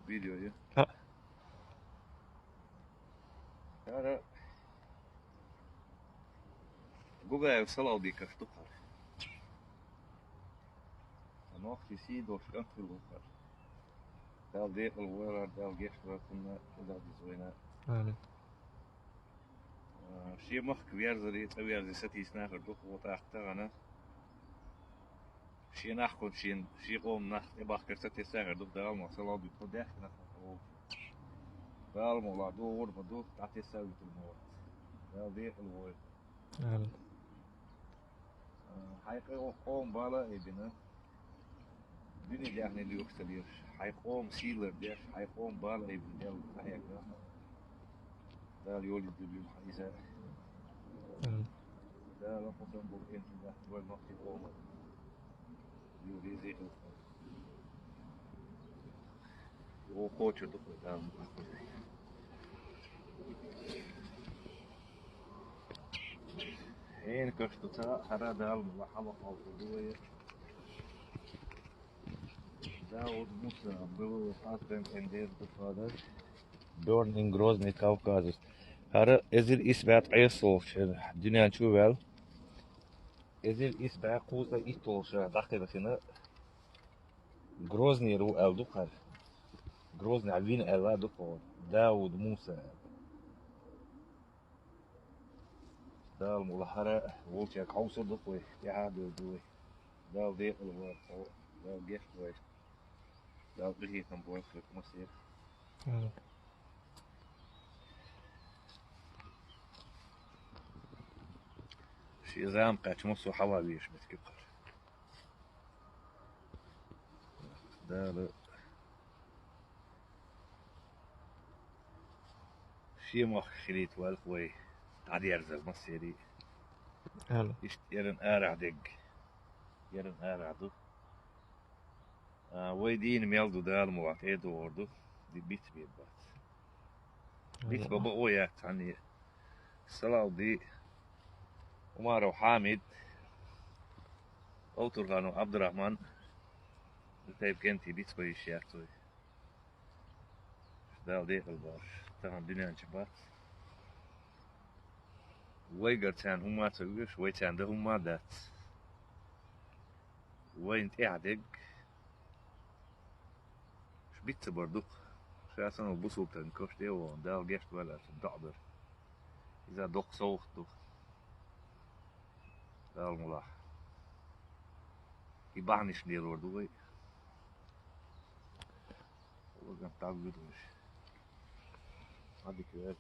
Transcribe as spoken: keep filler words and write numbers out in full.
Видео я. ХӀаъ. ХӀара Гугаев Салавдиков ду хӀара. Нохчий сий долуш кӀант хилла ву хӀара. Дала декъала войла, Дала гечдойла цунна, Дала деза вайна. Амин. А, шен махка верзаре, цӀа верзе сатийсина хир ду-кх тӀаккха тахана. Шен нахконца шен, шен къоман нах тӀебахкар ца тесна хир ду-кх, Дала ма салал дитта даьхкина нах ма ву. Дала мукъ лахь, догӀур а ма ду, дӀатесна а вуьтур ма вац. Дала декъала войла. Амин. А, хьайн къо-, къоман бала а айбина. Дуьне даьхни лоьхуш ца лелаш, хьайн къоман сий лардеш, хьайн къоман бала айбина Дала къахьегна. Дала йолийта дилла хьан иза. Амин. Дала кхо сан болу кӀентий дац вай махкий къоман. Ю везий хилла. Вукхо чу ду вай Дала мукъ лахь. Хьенан каш ду ца, хӀара Дала мукъ лахь, хьалха ду вай. Дауд Муса, был хасбен эндер дукхадаш. Born in Grozny, Caucasus. ХӀара эзар исс бӀе ткъайесналгӀачу шарахь дуьнен чу ваьлла. Эзар исс бӀе кхузткъе итталгӀачу шарахь дӀакхелхина. Грознера ву аьлла ду хӀара. Грознехь вина аьлла ду хӀара. Дауд Муса аьлла. Дала мукъ лахь, хӀара волчаьрга хьовсур ду-кх вай, тӀаьхьа а доьду вай. Дала декъала войла цо, Дала гечдойла. Дала къинхетам бойла шуьга массеран. Амин. Шен зама кхаьчча массо а хьала везаш меттиг ю-кх хӀара. Дала шен мохк хилийта войла-кх вай, дӀадерзар массеран. Амин. Иштта ерриг арахь дерг, ерриг арахь ду. А, вай дийна мел ду Дала мукъ лахь, тӀе а догӀур ду, ди биц бен бац. Биц бан бакъо яц цхьанне. Салавди, Умаров Хьамид, Овтурханов Абдурахман, и тайпа кӀентий биц бан йиш яц вай. Дала декъала бохуш, тахана дуьнен чу бац. Вайгара царна хӀумма а ца оьшу, вай царна дан хӀумма а дац. Вайна тӀехь дерг шу биц ца бар ду-кх. Ша санна бусулба стагана каш тӀе а вахана, Дала гечдойла аьлла, цунна доӀа дар. Иза доккха совгӀат ду. Дала мукъ лахь. И бахьанаш лелор ду вай. Ваган тагвир вуш. Хьадика вер.